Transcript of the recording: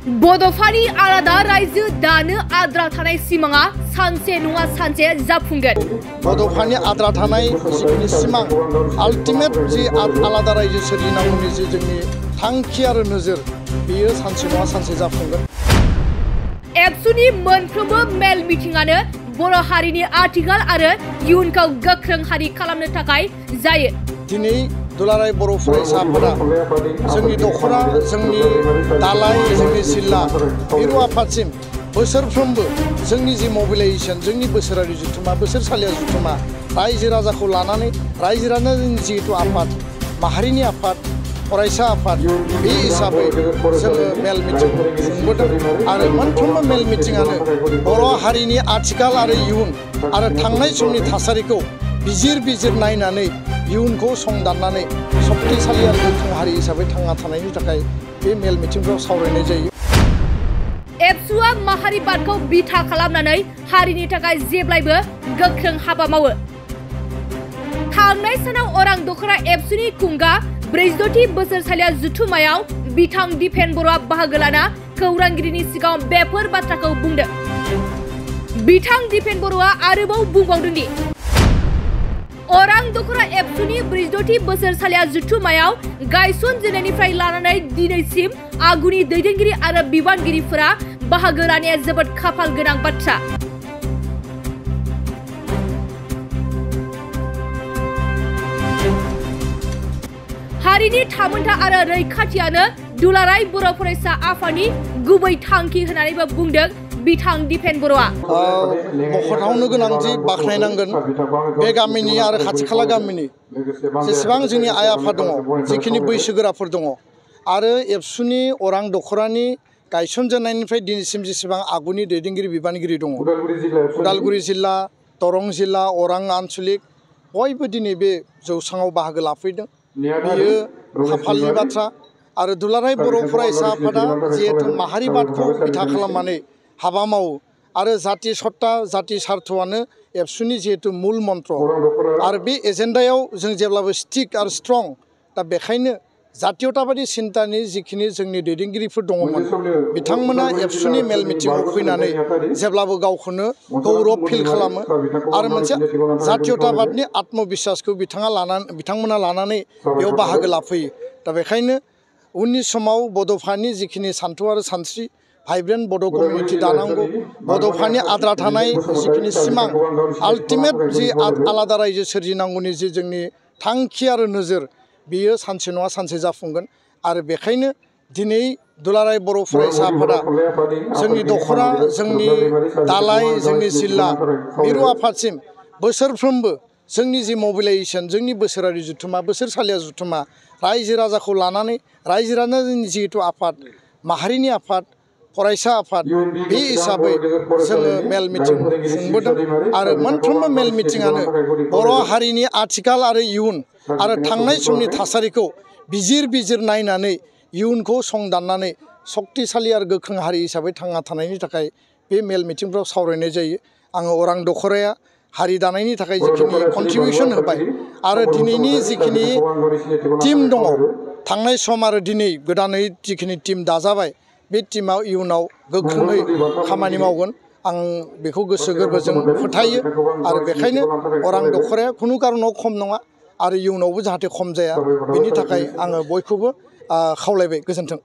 बड'फानि आलादा रायजो दानो आद्रा थानाय सिमाङा सानसे नङा सानसे जाफुंगोन। बड'फानि आद्रा थानाय जिखिनि सिमां आल्टिमेट जि आलादा रायजो सोरजिनांगौनि जि जोंनि थांखि आरो नोजोर बेयो सानसे नङा सानसे जाफुंगोन। एबसुनि मोनफ्रोमबो मेल मिटिंआनो बर' हारिनि आथिखाल आरो इयुनखौ गोख्रों हारि खालामनो थाखाय जायो। दिनै दुलाराय बर' फरायसा आफादा जोंनि दख'रा जोंनि दालाय जोंनि जिल्ला मिरु आफादसिम बोसोरफ्रोमबो जोंनि जि मबिलाइजेसन जोंनि बोसोरारि जुथुमा बोसोरसालिया जुथुमा रायजो राजाखौ लानानै रायजो राजानि जिहेतु आफाद माहारिनि आफाद फरायसा आफाद बे हिसाबै जोङो मेल मिटिं खुंबोदों आरो मोनफ्रोमबो मेल मिटिंआनो बर' हारिनि आथिखाल आरो इयुन आरो थांनाय समनि थासारिखौ बिजिर नायनानै इयुनखौ संदाननानै सक्तिशाली आरो गोख्रों हारि हिसाबै थांना थानायनि थाखाय बे मेल मिटिंफ्राव सावरायनाय जायो। एबसुआ माहारिबादखौ बिथा खालामनानै हारिनि थाखाय जेब्लायबो गोख्रों हाबा मावो। थांनाय सानाव अरां दख'रा एबसुनि खुंगा 46थि बोसोरसालिया जुथुमायाव बिथां दिपेन बर'आ बाहागो लाना खौरांगिरिनि सिगाङाव बेफोर बाथ्राखौ बुंदों। बिथां दिपेन बर'आ आरोबाव बुंबावदों दि अरां दख'रा एबसुनि 46थि बोसोरसालिया जुथुमायाव गायसनजेननायनिफ्राय लानानै दिनैसिम आगुनि दैदेनगिरि आरो बिबानगिरिफोरा बाहागो लानाया जोबोद खाफाल गोनां बाथ्रा। हारिनि थामोनथा आरो रैखाथियानो दुलाराय बर' फरायसा आफादनि गुबै थांखि होननानैबो बुंदों बिथां दिपेन बर'आ। मख'थावनो गोनांथि बाख्नायनांगोन बे गामिनि आरो खाथि खाला गामिनि जेसेबां जोंनि आइ आफा दङ जिखिनि बैसोगोराफोर दङ आरो एबसुनि अरां दख'रानि गायसनजेननायनिफ्राय दिनैसिम जेसेबां आगुनि दैदेनगिरि बिबानगिरि दङ उदालगुरि जिल्ला दरं जिल्ला अरां आन्चलिक बयबो दिनै बे जौसाङाव बाहागो लाफैदों। बेयो खाफालनि बाथ्रा आरो दुलाराय बर' फरायसा आफादा जिहेतु माहारिबादखौ बिथा खालामनानै हाबा मावो आरो जाति सत्ता जाति सार्थआनो एबसुनि जिहेतु मुल मन्त्र आरो बे एजेन्डायाव जों जेब्लाबो स्टिक आरो स्ट्रं दा बेखायनो जातीयताबादि सिन्तानि जिखिनि जोंनि दैदेनगिरिफोर दङमोन बिथांमोना एबसुनि मेल मिटिङाव फैनानै जेब्लाबो गावखौनो गौरब फिल खालामो आरो मोनसे जातीयताबादनि आत्मबिश्वासखौ बिथांमोना लानानै बेयाव बाहागो लाफैयो। दा बेखायनो उननि समाव बड'फानि जिखिनि सान्थौ आरो सानस्रि भाइब्रेन्ट बड' कमिउनिटि दानांगौ बड'फानि आद्रा थानाय जिखिनि सिमां आल्टिमेट जि आलादा रायजो सोरजिनांगौनि जि जोंनि थांखि आरो नोजोर बेयो सानसे नङा सानसे जाफुंगोन आरो बेखायनो दिनै दुलाराय बर' फरायसा आफादा जोंनि दख'रा जोंनि दालाय जोंनि जिल्ला मिरु आफादसिम बोसोरफ्रोमबो जोंनि जि मबिलाइजेसन जोंनि बोसोरारि जुथुमा बोसोरसालिया जुथुमा रायजो राजाखौ लानानै रायजो राजानि जिहेतु आफाद माहारिनि आफाद फरायसा आफाद बे हिसाबै जोङो मेल मिटिं खुंबोदों आरो मोनफ्रोमबो मेल मिटिंआनो बर' हारिनि आथिखाल आरो इयुन आरो थांनाय समनि थासारिखौ बिजिर नायनानै इयुनखौ संदाननानै सक्तिशाली आरो गोख्रों हारि हिसाबै थांना थानायनि थाखाय बे मेल मिटिंफ्राव सावरायनाय जायो। आङो अरां दख'राया हारि दानायनि थाखाय जिखिनि कन्ट्रिबिउसन होबाय आरो दिनैनि जिखिनि टीम दङ थांनाय सम आरो दिनै गोदानै जिखिनि टीम दाजाबाय बे टीमाव इयुनाव गोख्रोङै खामानि मावगोन आं बेखौ गोसो गोरबोजों फोथायो आरो बेखायनो अरां दख'राया खुनु कारनाव खम नङा आरो इयुनावबो जाहाथे खम जाया बेनि थाखाय आङो बयखौबो खावलायबाय। गोजोन्थों।